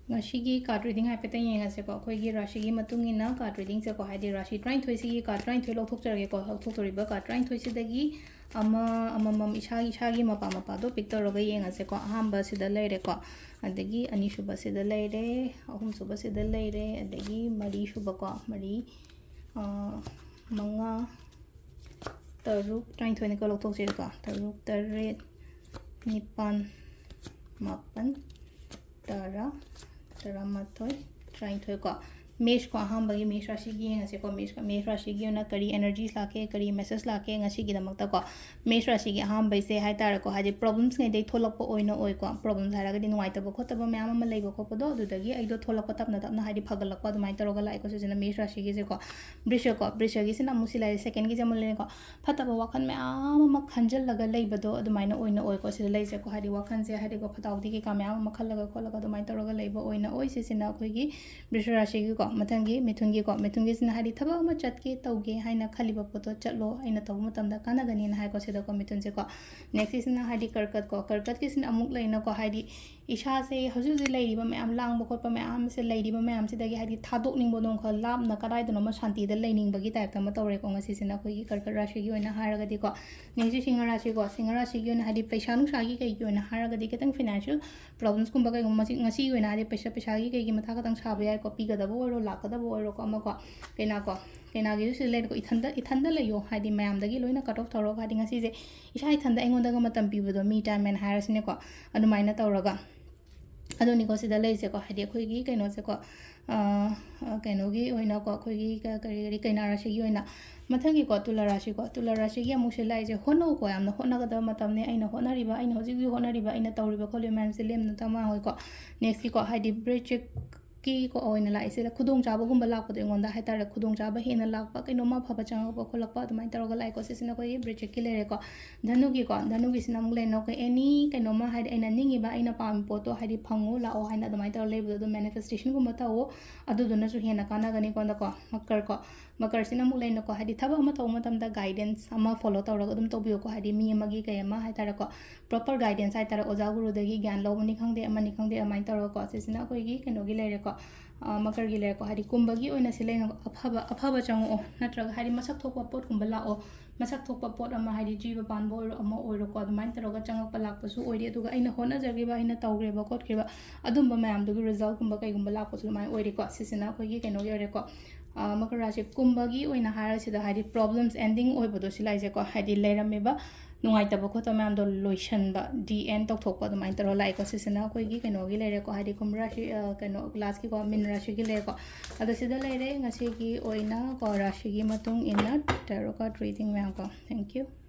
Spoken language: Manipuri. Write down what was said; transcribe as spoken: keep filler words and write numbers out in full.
ꯉꯁꯤꯒꯤ card reading ꯍꯥꯏꯐꯦꯠꯇꯪ ꯌꯦꯡꯉꯁꯦꯀꯣ꯫ ꯑꯩꯈꯣꯏꯒꯤ ꯔꯥꯁꯤꯒꯤ ꯃꯇꯨꯡ ꯏꯟꯅ card readingꯁꯦꯀꯣ, ꯍꯥꯏꯗꯤ ꯔꯥꯁꯤ ꯇꯔꯥꯅꯤꯊꯣꯏꯁꯤꯒꯤ card ꯇꯔꯥꯅꯤꯊꯣꯏ ꯂꯧꯊꯣꯛꯆꯔꯒꯦꯀꯣ꯫ ꯂꯧꯊꯣꯛꯇꯣꯔꯤꯕ card ꯇꯔꯥꯅꯤꯊꯣꯏꯁꯤꯗꯒꯤ ꯑꯃ, ꯑꯃꯃꯝ ꯏꯁꯥꯒꯤ, ꯏꯁꯥꯒꯤ ꯃꯄꯥ ꯃꯄꯥꯗꯣ pick ꯇꯧꯔꯒ ꯌꯦꯡꯉꯁꯦꯀꯣ꯫ ꯑꯍꯥꯟꯕꯁꯤꯗ ꯂꯩꯔꯦꯀꯣ, ꯑꯗꯒꯤ ꯑꯅꯤꯁꯨꯕꯁꯤꯗ ꯂꯩꯔꯦ, ꯑꯍꯨꯝꯁꯨꯕꯁꯤꯗ ꯂꯩꯔꯦ, ꯑꯗꯒꯤ ꯃꯔꯤꯁꯨꯕꯀꯣ, ꯃꯔꯤ, ꯑ, ꯃꯉꯥ, ꯇꯔꯨꯛ, ꯇꯔꯥꯅꯤꯊꯣꯏꯅꯤꯀꯣ ꯂꯧꯊꯣꯛꯁꯤꯔꯦꯀꯣ꯫ ꯇꯔꯨꯛ, ꯇꯔꯦꯠ, ꯅꯤꯄꯥꯟ, ꯃꯥꯄꯟ, ꯇꯔꯥ, ꯇꯔꯥꯃꯥꯊꯣꯏ, ꯇꯔꯥꯅꯤꯊꯣꯏ ꯀꯣ꯫ ꯃꯦꯁꯀꯣ, ꯑꯍꯥꯟꯕꯒꯤ ꯃꯦꯁ ꯔꯥꯁꯤꯒꯤ ꯌꯦꯡꯉꯁꯦꯀꯣ꯫ ꯃꯦꯁ, ꯃꯦꯁ ꯔꯥꯁꯤꯒꯤ ꯑꯣꯏꯅ ꯀꯔꯤ energies ꯂꯥꯛꯀꯦ, ꯀꯔꯤ message ꯂꯥꯛꯀꯦ ꯉꯁꯤꯒꯤꯗꯃꯛꯇꯀꯣ꯫ ꯃꯦꯁ ꯔꯥꯁꯤꯒꯤ ꯑꯍꯥꯟꯕꯩꯁꯦ ꯍꯥꯏꯇꯥꯔꯦꯀꯣ, ꯍꯥꯏꯗꯤ problemsꯉꯩꯗꯩ ꯊꯣꯛꯂꯛꯄ ꯑꯣꯏꯅ ꯑꯣꯏꯀꯣ꯫ Problems ꯍꯥꯏꯔꯒꯗꯤ ꯅꯨꯡꯉꯥꯏꯇꯕ ꯈꯣꯠꯇꯕ ꯃꯌꯥꯝ ꯑꯃ ꯂꯩꯕ ꯈꯣꯠꯄꯗꯣ, ꯑꯗꯨꯗꯒꯤ ꯑꯩꯗꯣ ꯊꯣꯛꯂꯛꯄ ꯇꯞꯅ ꯇꯞꯅ ꯍꯥꯏꯗꯤ ꯐꯒꯠꯂꯛꯄ ꯑꯗꯨꯃꯥꯏꯅ ꯇꯧꯔꯒ ꯂꯥꯛꯑꯦꯀꯣ꯫ ꯁꯤꯁꯤꯅ ꯃꯦꯁ ꯔꯥꯁꯤꯒꯤꯁꯦꯀꯣ꯫ ꯕ꯭ꯔꯤꯁꯀꯣ, ꯕ꯭ꯔꯤꯁꯒꯤꯁꯤꯅ ꯑꯃꯨꯛ ꯁꯤ ꯂꯩꯔꯦ, secondꯒꯤꯁꯦ ꯑꯃꯨꯛ ꯂꯩꯔꯦꯀꯣ꯫ ꯐꯠꯇꯕ ꯋꯥꯈꯜ ꯃꯌꯥꯝ ꯑꯃ ꯈꯟꯖꯜꯂꯒ ꯂꯩꯕꯗꯣ ꯑꯗꯨꯃꯥꯏꯅ ꯑꯣꯏꯅ ꯑꯣꯏꯀꯣ꯫ ꯁꯤꯗ ꯂꯩꯁꯦꯀꯣ, ꯍꯥꯏꯗꯤ ꯋꯥꯈꯜꯁꯦ, ꯍꯥꯏꯗꯤꯀꯣ, ꯐꯠꯇ ꯍꯥꯎꯗꯤ ꯀꯩꯀꯥ ꯃꯌꯥꯝ ꯑꯃ ꯈꯜꯂꯒ ꯈꯣꯠꯂꯒ ꯑꯗꯨꯃꯥꯏꯅ ꯇꯧꯔꯒ ꯂꯩꯕ ꯑꯣꯏꯅ ꯑꯣꯏ꯫ ꯁꯤꯁꯤꯅ ꯑꯩꯈꯣꯏꯒꯤ ꯕ꯭ꯔꯤꯁ ꯔꯥꯁꯤꯒꯤꯀꯣ꯫ ꯃꯊꯪꯒꯤ ꯃꯤꯊꯨꯟꯒꯤꯀꯣ, ꯃꯤꯊꯨꯟꯒꯤꯁꯤꯅ ꯍꯥꯏꯗꯤ ꯊꯕꯛ ꯑꯃ ꯆꯠꯀꯦ ꯇꯧꯒꯦ ꯍꯥꯏꯅ ꯈꯜꯂꯤꯕ ꯄꯣꯠꯇꯣ ꯆꯠꯂꯣ, ꯑꯩꯅ ꯇꯧꯕ ꯃꯇꯝꯗ ꯀꯥꯟꯅꯒꯅꯤꯅ ꯍꯥꯏꯀꯣ꯫ ꯁꯤꯗꯀꯣ ꯃꯤꯊꯨꯟꯁꯦꯀꯣ꯫ Nextꯁꯤꯅ ꯍꯥꯏꯗꯤ ꯀꯔꯀꯠꯀꯣ, ꯀꯔꯀꯠꯀꯤꯁꯤꯅ ꯑꯃꯨꯛ ꯂꯩꯅꯀꯣ, ꯍꯥꯏꯗꯤ ꯏꯁꯥꯁꯦ ꯍꯧꯖꯤꯛ ꯍꯧꯖꯤꯛ ꯂꯩꯔꯤꯕ ꯃꯌꯥꯝ, ꯂꯥꯡꯕ ꯈꯣꯠꯄ ꯃꯌꯥꯝꯁꯦ, ꯂꯩꯔꯤꯕ ꯃꯌꯥꯝꯁꯤꯗꯒꯤ ꯍꯥꯏꯗꯤ ꯊꯥꯗꯣꯛꯅꯤꯡꯕꯗꯣ, ꯈꯔ ꯂꯥꯞꯅ ꯀꯗꯥꯏꯗꯅꯣꯃ ꯁꯥꯟꯇꯤꯗ ꯂꯩꯅꯤꯡꯕꯒꯤ typeꯇ ꯑꯃ ꯇꯧꯔꯦꯀꯣ꯫ ꯉꯁꯤꯁꯤꯅ ꯑꯩꯈꯣꯏꯒꯤ ꯀꯔꯀꯠ ꯔꯥꯁꯤꯒꯤ ꯑꯣꯏꯅ ꯍꯥꯏꯔꯒꯗꯤꯀꯣ꯫ Nextꯁꯤ ꯁꯤꯡꯍ ꯔꯥꯁꯤꯀꯣ꯫ ꯁꯤꯡꯍ ꯔꯥꯁꯤꯒꯤ ꯑꯣꯏꯅ ꯍꯥꯏꯗꯤ ꯄꯩꯁꯥ ꯅꯨꯡꯁꯥꯒꯤ ꯀꯩꯒꯤ ꯑꯣꯏꯅ ꯍꯥꯏꯔꯒꯗꯤ ꯈꯤꯇꯪ financial problemsꯀꯨꯝꯕ ꯀꯩꯒꯨꯝꯕ ꯃꯁꯤ, ꯉꯁꯤꯒꯤ ꯑꯣꯏꯅ ꯍꯥꯏꯗꯤ ꯄꯩꯁꯥ, ꯄꯩꯁꯥꯒꯤ ꯀꯩꯒꯤ ꯃꯊꯥ ꯈꯤꯇꯪ ꯁꯥꯕ ꯌꯥꯏꯀꯣ꯫ ꯄꯤꯒꯗꯕ ꯑꯣꯏꯔꯣ, ꯂꯥꯛꯀꯗꯕ ꯑꯣꯏꯔꯣꯀꯣ, ꯑꯃꯀꯣ꯫ ꯀꯩꯅꯥꯀꯣ, ꯀꯩꯅꯥꯒꯤꯁꯨ ꯁꯤꯗ ꯂꯩꯔꯦꯀꯣ꯫ ꯏꯊꯟꯗ, ꯏꯊꯟꯗ ꯂꯩꯌꯣ, ꯍꯥꯏꯗꯤ ꯃꯌꯥꯝꯗꯒꯤ ꯂꯣꯏꯅ cut off ꯇꯧꯔꯒ, ꯍꯥꯏꯗꯤ ꯉꯁꯤꯁꯦ ꯏꯁꯥ ꯏꯊꯟꯗ ꯑꯩꯉꯣꯟꯗꯒ ꯃꯇꯝ ꯄꯤꯕꯗꯣ, me time ꯍꯥꯏꯅ ꯍꯥꯏꯔꯁꯤꯅꯦꯀꯣ, ꯑꯗꯨꯃꯥꯏꯅ ꯇꯧꯔꯒ꯫ ꯑꯗꯨꯅꯤꯀꯣ ꯁꯤꯗ ꯂꯩꯔꯤꯁꯦꯀꯣ, ꯍꯥꯏꯗꯤ ꯑꯩꯈꯣꯏꯒꯤ ꯀꯩꯅꯣꯁꯦꯀꯣ, ꯑ, ꯑ, ꯀꯩꯅꯣꯒꯤ ꯑꯣꯏꯅꯀꯣ, ꯑꯩꯈꯣꯏꯒꯤ ꯀ-, ꯀꯔꯤ, ꯀꯔꯤ, ꯀꯩꯅꯥ ꯔꯥꯁꯤꯒꯤ ꯑꯣꯏꯅ꯫ ꯃꯊꯪꯒꯤꯀꯣ, ꯇꯨꯂꯥ ꯔꯥꯁꯤꯀꯣ, ꯇꯨꯂꯥ ꯔꯥꯁꯤꯒꯤ ꯑꯃꯨꯛ ꯁꯤꯗ ꯂꯥꯛꯏꯁꯦ, ꯍꯣꯠꯅꯧꯀꯣ, ꯌꯥꯝꯅ ꯍꯣꯠꯅꯒꯗꯕ ꯃꯇꯝꯅꯤ꯫ ꯑꯩꯅ ꯍꯣꯠꯅꯔꯤꯕ, ꯑꯩꯅ ꯍꯧꯖꯤꯛ ꯍꯧꯖꯤꯛ ꯍꯣꯠꯅꯔꯤꯕ, ꯑꯩꯅ ꯇꯧꯔꯤꯕ ꯈꯣꯠꯂꯤꯕ ꯃꯌꯥꯝꯁꯦ ꯂꯦꯝꯅ ꯇ ꯃꯥꯡꯉꯣꯏꯀꯣ꯫ Nextꯀꯤꯀꯣ, ꯍꯥꯏꯗꯤ ꯕ꯭ꯔꯤꯆꯤꯛ, ꯀꯤ ꯀꯣ ꯑꯣꯏꯅ ꯂꯥꯛꯏꯁꯦ ꯈꯨꯗꯣꯡꯆꯥꯕꯒꯨꯝꯕ ꯂꯥꯛꯄꯗꯣ, ꯑꯩꯉꯣꯟꯗ ꯍꯥꯏꯇꯥꯔꯦ, ꯈꯨꯗꯣꯡꯆꯥꯕ ꯍꯦꯟꯅ ꯂꯥꯛꯄ, ꯀꯩꯅꯣꯝꯃ ꯑꯐꯕ ꯆꯪꯉꯛꯄ ꯈꯣꯠꯂꯛꯄ ꯑꯗꯨꯃꯥꯏꯅ ꯇꯧꯔꯒ ꯂꯥꯛꯑꯦꯀꯣ꯫ ꯁꯤꯁꯤꯅ ꯑꯩꯈꯣꯏꯒꯤ ꯕ꯭ꯔꯤꯖꯤꯛꯀꯤ ꯂꯩꯔꯦꯀꯣ꯫ ꯙꯅꯨꯒꯤꯀꯣ, ꯙꯅꯨꯒꯤꯁꯤꯅ ꯑꯃꯨꯛ ꯂꯩꯅꯀꯣ, ꯑꯦꯅꯤ ꯀꯩꯅꯣꯝꯃ ꯍꯥꯏꯗꯤ ꯑꯩꯅ ꯅꯤꯡꯉꯤꯕ, ꯑꯩꯅ ꯄꯥꯝꯃꯤ ꯄꯣꯠꯇꯣ ꯍꯥꯏꯗꯤ ꯐꯪꯉꯣ ꯂꯥꯛꯑꯣ ꯍꯥꯏꯅ ꯑꯗꯨꯃꯥꯏꯅ ꯇꯧꯔ ꯂꯩꯕꯗꯣ ꯑꯗꯨꯝ ꯃꯦꯅꯤꯐꯦꯁꯇꯦꯁꯟꯒꯨꯝꯕ ꯇꯧꯋꯣ, ꯑꯗꯨꯗꯨꯅꯁꯨ ꯍꯦꯟꯅ ꯀꯥꯟꯅꯒꯅꯤꯀꯣ꯫ ꯀꯣ ꯃꯀꯔꯀꯣ, ꯃꯀꯔꯁꯤꯅ ꯑꯃꯨꯛ ꯂꯩꯅꯀꯣ, ꯍꯥꯏꯗꯤ ꯊꯕꯛ ꯑꯃ ꯇꯧꯕ ꯃꯇꯝꯗ ꯒꯥꯏꯗꯦꯟꯁ ꯑꯃ ꯐꯣꯂꯣ ꯇꯧꯔꯒ ꯑꯗꯨꯝ ꯇꯧꯕꯤꯌꯨꯀꯣ꯫ ꯍꯥꯏꯗꯤ ꯃꯤ ꯑꯃꯒꯤ ꯀꯩ ꯑꯃ ꯍꯥꯏꯇꯥꯔꯦꯀꯣ, ꯄ꯭ꯔꯣꯄꯔ ꯒꯥꯏꯗꯦꯟꯁ ꯍꯥꯏꯇꯥꯔꯦ, ꯑꯣꯖꯥ ꯒꯨꯔꯨꯗꯒꯤ ꯒ꯭ꯌꯥꯟ ꯂꯧꯕꯅꯤ ꯈꯪꯗꯦ, ꯑꯃꯅꯤ ꯈꯪꯗꯦ, ꯑꯗꯨꯃꯥꯏꯅ ꯇꯧꯔꯒꯀꯣ꯫ ꯁꯤꯁꯤꯅ ꯑꯩꯈꯣꯏꯒꯤ ꯀꯩꯅꯣꯒꯤ ꯂꯩꯔꯦꯀꯣ, ꯑ, ꯃꯀꯔꯒꯤ ꯂꯩꯔꯦꯀꯣ꯫ ꯍꯥꯏꯗꯤ ꯀꯨꯝꯕꯒꯤ ꯑꯣꯏꯅ ꯁꯤ ꯂꯩꯅ ꯑꯐꯕ, ꯑꯐꯕ ꯆꯪꯉꯛꯑꯣ, ꯅꯠꯇ꯭ꯔꯒ ꯍꯥꯏꯗꯤ ꯃꯁꯛ ꯊꯣꯛꯄ ꯄꯣꯠꯀꯨꯝꯕ ꯂꯥꯛꯑꯣ, ꯃꯁꯛ ꯊꯣꯛꯄ ꯄꯣꯠ ꯑꯃ, ꯍꯥꯏꯗꯤ ꯖꯤꯕ ꯄꯥꯟꯕ ꯑꯣꯏꯔꯣ, ꯑꯃ ꯑꯣꯏꯔꯣꯀꯣ, ꯑꯗꯨꯃꯥꯏꯅ ꯇꯧꯔꯒ ꯆꯪꯉꯛꯄ ꯂꯥꯛꯄꯁꯨ ꯑꯣꯏꯔꯦ꯫ ꯑꯗꯨꯒ ꯑꯩꯅ ꯍꯣꯠꯅꯖꯈꯤꯕ, ꯑꯩꯅ ꯇꯧꯈ꯭ꯔꯤꯕ ꯈꯣꯠꯈ꯭ꯔꯤꯕ ꯑꯗꯨꯝꯕ ꯃꯌꯥꯝꯗꯨꯒꯤ ꯔꯤꯖꯜꯠꯀꯨꯝꯕ ꯀꯩꯒꯨꯝꯕ ꯂꯥꯛꯄꯁꯨ ꯑꯗꯨꯃꯥꯏꯅ ꯑꯣꯏꯔꯦꯀꯣ꯫ ꯁꯤꯁꯤꯅ ꯑꯩꯈꯣꯏꯒꯤ ꯀꯩꯅꯣꯒꯤ ꯑꯣꯏꯔꯦꯀꯣ, ꯑ, ꯃꯀꯔ ꯔꯥꯁꯤ ꯀꯨꯝꯕꯒꯤ ꯑꯣꯏꯅ ꯍꯥꯏꯔꯁꯤꯗ, ꯍꯥꯏꯗꯤ ꯄ꯭ꯔꯣꯕ꯭ꯂꯦꯝꯁ ꯑꯦꯟꯗꯤꯡ ꯑꯣꯏꯕꯗꯣ ꯁꯤ ꯂꯥꯛꯏꯁꯦꯀꯣ, ꯍꯥꯏꯗꯤ ꯂꯩꯔꯝꯃꯤꯕ ꯅꯨꯡꯉꯥꯏꯇꯕ ꯈꯣꯠꯇꯕ ꯃꯌꯥꯝꯗꯣ ꯂꯣꯏꯁꯟꯕ, ꯗꯤ ꯑꯦꯟ ꯇꯧꯊꯣꯛꯄ ꯑꯗꯨꯃꯥꯏꯅ ꯇꯧꯔ ꯂꯥꯛꯑꯦꯀꯣ꯫ ꯁꯤꯁꯤꯅ ꯑꯩꯈꯣꯏꯒꯤ ꯀꯩꯅꯣꯒꯤ ꯂꯩꯔꯦꯀꯣ, ꯍꯥꯏꯗꯤ ꯀꯨꯝꯚ ꯔꯥꯁꯤ, ꯑ, ꯀꯩꯅꯣ, ꯂꯥꯁꯀꯤꯀꯣ, ꯃꯤꯟ ꯔꯥꯁꯤꯒꯤ ꯂꯩꯔꯦꯀꯣ꯫ ꯑꯗꯣ ꯁꯤꯗ ꯂꯩꯔꯦ ꯉꯁꯤꯒꯤ ꯑꯣꯏꯅ ꯀꯣ, ꯔꯥꯁꯤꯒꯤ ꯃꯇꯨꯡ ꯏꯟꯅ tarot card reading ꯃꯌꯥꯝ ꯀꯣ꯫ Thank you꯫